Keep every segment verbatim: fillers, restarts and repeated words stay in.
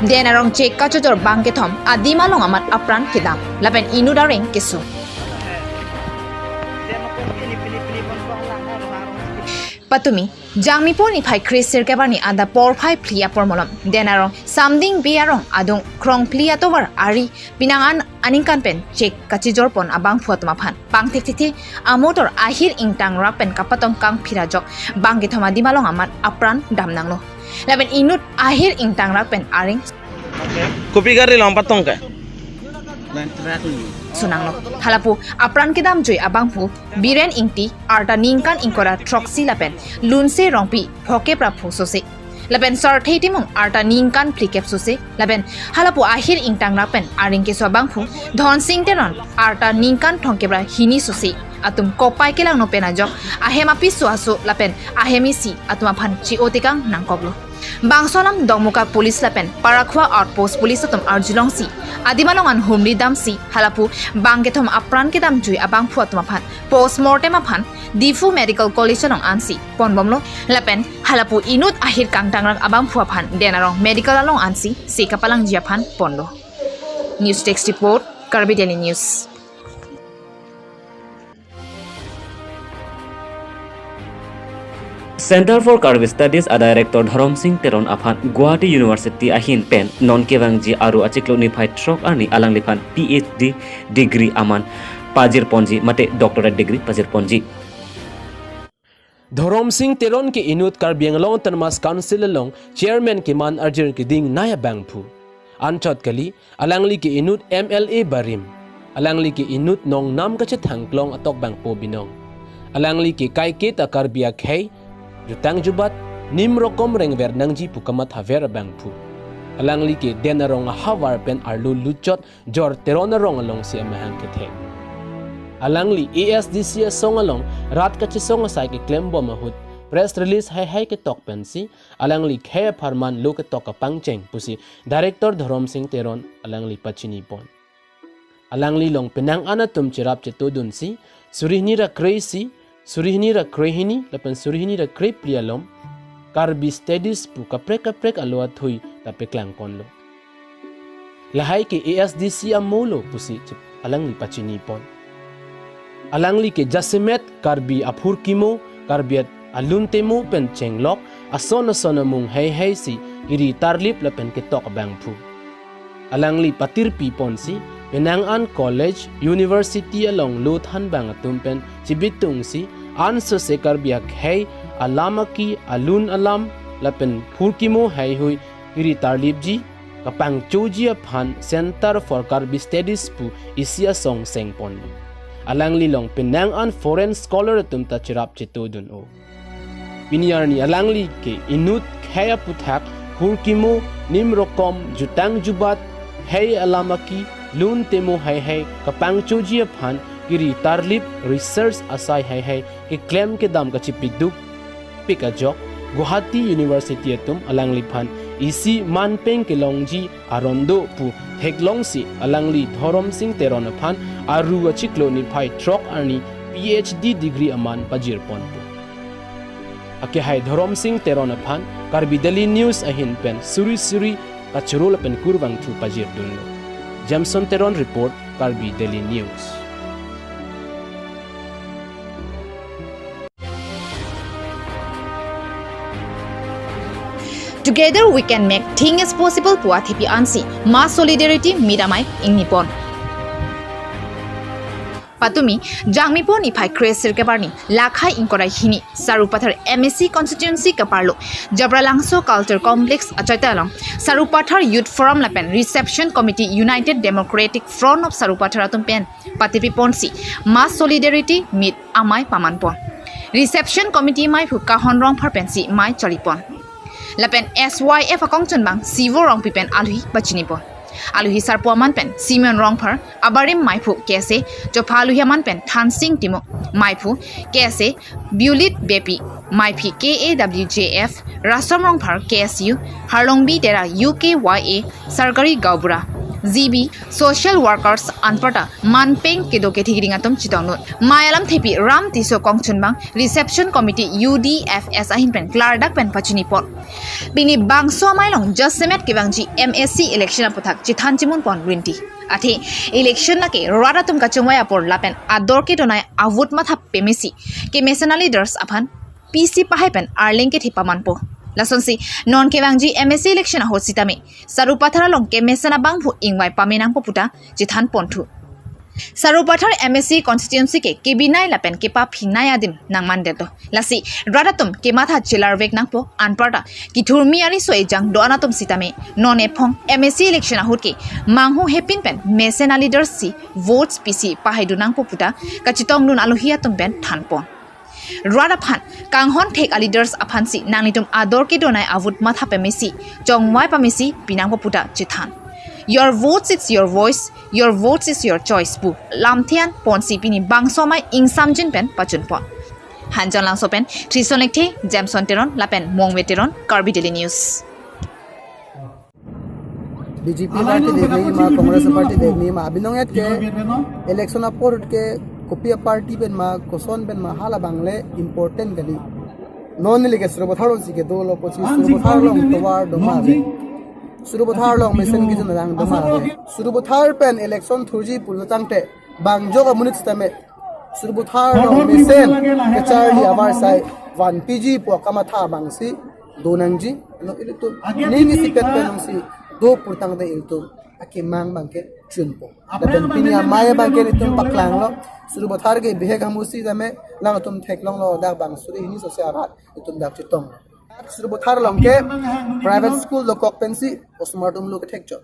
Den arong chek kachojor bangkethom adim along amat apran kedam lapen inut areng keso. Patumi, Jangmipo niphai kre sirkep arni adap porphai phli apor malom Den arong Samding Bey arong adung Krongphli atovar ari penang an aningkan pen chek kachijor pon abangphu atum aphan pangthekthekthe amotor ahir ingtangrak pen kapatong kangphir ajok bangkethom adim along amat apran damnanglo. Lapen inut ahir ingtangrak pen areng Kopi gari along patong ke? Sonanglo. Halapu apran kedamjui abangphu Biren Ingti, arta ningkan ingkoi ra throksi lapen Lunse Rongpi, phokep ra pho sose, lapen Sarthe Timung, arta ningkan phlikep sose, lapen halapu ahir ingtangrak pen areng keso abangphu Dhonsing Teron, arta ningkan thomkep ra hini sose atum kopai kelangno pen ajok ahem apiso aso lapen ahem isi atum aphan chi-o tekang nangkoklo. Bangso alam Dongmukak Police lapen Parakhua Outpost Police atum arjulongsi adim along an humri damsi halapu bangkethom apran kedamjui abangphu atum aphan postmortem aphan Diphu Medical College along ansi ponbomlo lapen halapu inut ahir kangtangrak abangphu aphan Den arong medical along ansi se kapalangji aphan ponlo. News Desk Report, Karbi Daily News. Center for Karbi Studies a-director Dhorom Sing Teron aphan Guwahati University ahin pen non kevangji Aru achiklo niphai throk arni alangliphan P H D degree aman pajirponji mate doctorate degree pajirponji. Dhorom Sing Teron ke inut Karbi Anglong Autonomous Council along chairman keman arjir keding nai abangphu. Anchot kali, alangli ke inut M L A barim. Alangli ke inut nongnam kachethangklong atokbangpo binong. Alangli ke kaiketa Karbi akhei, jutang jubat, nim rokom rengver nangji pu kamathaver abangphu. Alangli ke Den arong ahavar pen arlo luchot Jor Teron arong alongsi amahang kethek. Alangli A S D C asong along rat kachesong asai keklembom ahut press release haihai ketok pensi alangli khei apharman lo ketok kapangcheng pusi Director Dhorom Sing Teron alangli pachinipon. Alangli along penang an atum cherap chetodunsi suri hini ra kre-isi, suri hini ra kre-hini lapen suri hini ra kre-phli alom Karbi Studies pu kaprek kaprek alo athui ta peklangponlo. Lahai ke A S D C amo lo pusi chip alangli pachinipon. Alangli ke jasemet Karbi aphurkimo, Karbi at-, aluntemo pen chenglok ason ason amung heiheisi kiri tarlip lapen ketok abangphu. Alangli patirpiponsi penang an college, university along lo thanbang atum pen chibitungsi ansose Karbi akhei, alam aki, alun alam lapen phurkimo heihui kiri tarlipji kapangchoji aphan Center for Karbi Studies pu isi asong sengponlo. Alangli along penang an foreign scholar atum ta cherap chetodun-o. Pini arni alangli ke inut khei aputhak, phurkimo, nim rokom, jutang jubat, hei alam aki, luntemo heihei kapangchoji aphan kiri tarlip research asai heihei keklem kedam kachipiduk pik ajok Guwahati University atum alangliphan isi manpeng kelongji aron do pu theklongsi alangli Dhorom Sing Teron aphan Aru achiklo niphai throk arni P H D degree aman pajirponpo. Akehai Dhorom Sing Teron aphan Karbi Daily News ahin pen suri suri kachoro lapen kurvangthu pajirdunlo. Jameson Teron report, Karbi Daily News. Together we can make thing as possible pu athepi ansi mass solidarity meet amei ingnipon. Patumi, Jangmipo niphai kre sirkep arni, lakhai ingkoi ra hini, Sarupathar M A C constituency kaparlo, Jabralangso Culture Complex achaita along, Sarupathar Youth Forum lapen Reception Committee United Democratic Front of Sarupathar atum pen patepiponsi mass solidarity meet amei pamanpon. Reception Committee meiphu Kahon Rongphar pensi mei charipon. Lapen S Y F akongchunbang Sivo Rongpi pen aluhi pachinipon. Aluhi sarpo aman pen Simeon Rongphar, abarim meiphu K S A, chopha aluhi aman pen Thansing Timung, meiphu K S A, Bulit Beypi, meiphi K A W J F, Rasom Rongphar K S U, Harlongbi Tera U K Y A, Sarkari Gaonbura, G B, social workers anparta manpeng kedo kethekding atum chetongdun. Mei alam thepi Ram Tisso kongchunbang reception committee U D F S ahin pen klardak pen pachinipon. Pini bangso amei along jasemet kevangji M A C election aputhak chethan chemunpon rinti. Athe election lake rat atum kachongvai apor lapen ador kedonai avote matha pemesi kemesen aleaders aphan pisi pahai pen arleng kethe pamanpo. Lasonsi non kevangji M A C election ahut sitame Sarupathar along kemesen abangphu ingvai pamenangpo puta chethanponthu. Sarupathar M A C constituency ke kebinei lapen kepaphinei adim nangmandet do. Lasi rat atum kematha chelarvek nangpo anparta kethurmi ariso ejang do-an atum sitame non ephong M A C election ahut ke manghu hepin pen mesen aleaders si votes pisi pahaidun nangpo puta kachetongdun alohi atum pen thanpon. Rat aphan kanghon thek aleaders aphansi nanglitum ador kedonai avote matha pemesi chongvai pamesi pinangpo puta chethan. Your votes is your voice, your votes is your choice pu lamthe-an ponsi pini bangso amei ingsamjin pen pachunpon. Hanjanglangso pen Trison Lekthe, Jameson Teron lapen Mongve Teron, Karbi Daily News. B J P party veknei ma, Congress party veknei ma, abinong et ke election apor ke kopi aparty pen ma, koson pen ma, hala abang le important kali. Non neli ke Sarupathar alongsi kedolo, kosi Sarupathar along tovar doma ave. Sarupathar along mesen kejun arang doma ave. Sarupathar pen election thurji pulo tangte, bang jok amonit sitame Sarupathar along mesen kacharli avarsai vanpiji pu akamatha abangsi donangji. Ano ilitum ning isipet pen alongsi do purtangte ilitum akemang abangke chunpo. Lapen pini amei abangke ilitum paklanglo. Sarupathar ke bihek amusi tame nangtum theklonglo, dak bang suri hini sose arat ilitum dak chetong. Sarupathar along ke private school dokok pensi osomar atum lo kethekchot.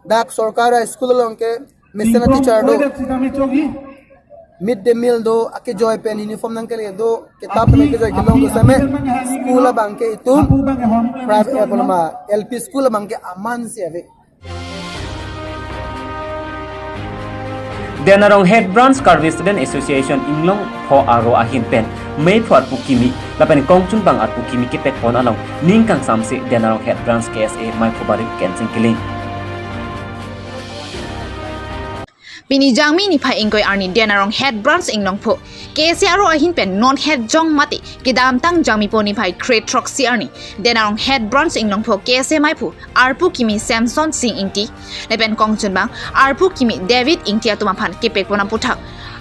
Dak sorkar a-school along ke mesen a-teacher do, midday meal do, akejoi pen uniform nangkele do, kitap nangkejoi kelong do same, school abangke itum private, eh, poloma, L P school abangke aman si ave. Den Arong Head Branch Karbi Student Association inglongpho aro ahin pen meiphu arpu kimi lapen kongchunbang arpu kimi kepekpon along ning kangsamse Den Arong Head Branch K S A meiphu barim Kensing Kiling. Pini Jangmi niphai ingkoi arni Den Arong Head Branch inglongpho K S A aro ahin pen non het jong mate kedamtang Jangmipo niphai kre throksi arni Den Arong Head Branch inglongpho K S A meiphu arpu kimi Samson Sing Ingti lapen kongchunbang arpu kimi David Ingti atum aphan kepekpon aputhak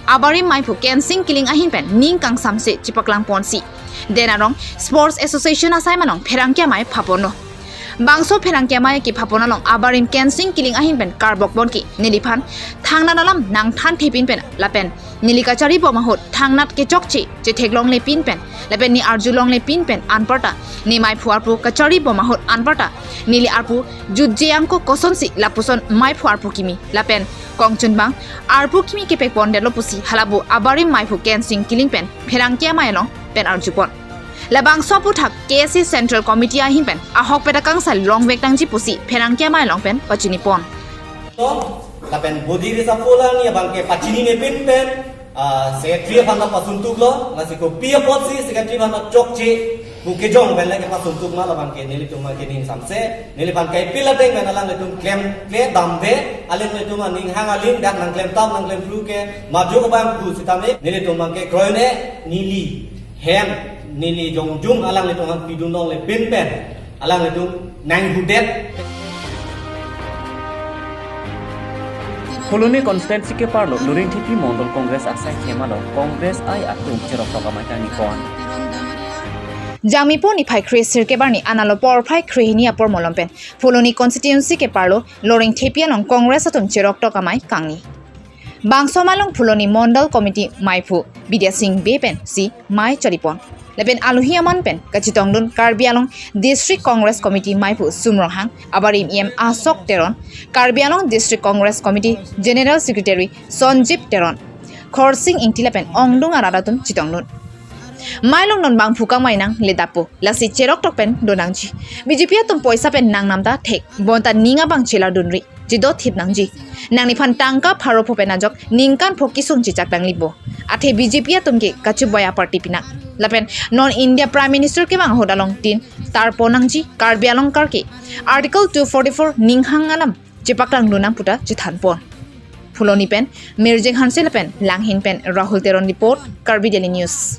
abarim meiphu Kensing Kiling ahin pen ning kangsamse chepaklangponsi Den Arong Sports Association asai malong pherangke amei phaponlo. Bangso pherangke amei kephapon along abarim Kensing Kiling ahin pen karbokpon ke neliphan thangnat alam nangthanthepin pen lapen neli kachari bom ahut thangnat kechokche chetheklongle pin pen lapen ne arjulongle pin pen anparta ne meiphu arpu kachari bom ahut anparta neli arpu jutje angko kosonsi lapuson meiphu arpu kimi lapen kongchunbang arpu kimi kepekpondetlo pusi halapu abarim meiphu Kensing Kiling pen pherangke amei along pen arjupon. Labangso aputhak K S A Central Committee ahin pen ahokpet akangsai longvek nangji pusi pherangke amei along pen pachinipon. To, lapen body reshuffle arni abangke pachinine pin pen, ah, secretary aphan ta pasuntuklo, lasi kopi apotsi secretary aphan ta chokche pu kejong pen le kepasuntuk ma labangke nelitum abangke ning samse, neliphan kaipil ateng pen alanglitum klemkle damde, alanglitum aning hang aling dak nangklemtap nangklemphru ke majok abang pu sitame nelitum abangke kroine neli hem neli jongjung alanglitum aphan pidunlongle pin pen alanglitum nanghudet. Phuloni constituency keparlo Loringthepi Mondol Congress asai kemalo Congress ai atum cheroktok amei kangnipon. Jangmipo niphai kre sirkep arni analo porphai kre hini apor malom pen Phuloni constituency keparlo Loringthepi along Congress atum cheroktok amei kangni. Bangso amei along Phuloni Mondol Committee meiphu Bidya Sing Bey pensi mei charipon. Lapen alohi aman pen kachetongdun Karbi Anglong District Congress Committee meiphu Sum Ronghang, abarim E M Asok Teron, Karbi Anglong District Congress Committee General Secretary Sonjib Teron, Khorsing Ingti lapen ongdung arat atum chetongdun. Mei along non bangphu kangmai nangledapo, lasi cheroktok pen donangji. B J P atum poisa pen nangnam ta thek, bonta ning abang chelardunri, chedothip nangji. Nangliphan tangka pharo pho pen ajok ningkan pho kisung chechak nanglipo. Athe B J P atum ke kachuboi aparty pinak. Lapen non India Prime Minister kevang ahut along tin tarpon nangji Karbi Anglong karke Article two forty-four ninghang alam chepaklang lonang puta chethanpon. Phuloni pen Mirjeng Hanse lapen Langhin pen Rahul Teron report, Karbi Daily News.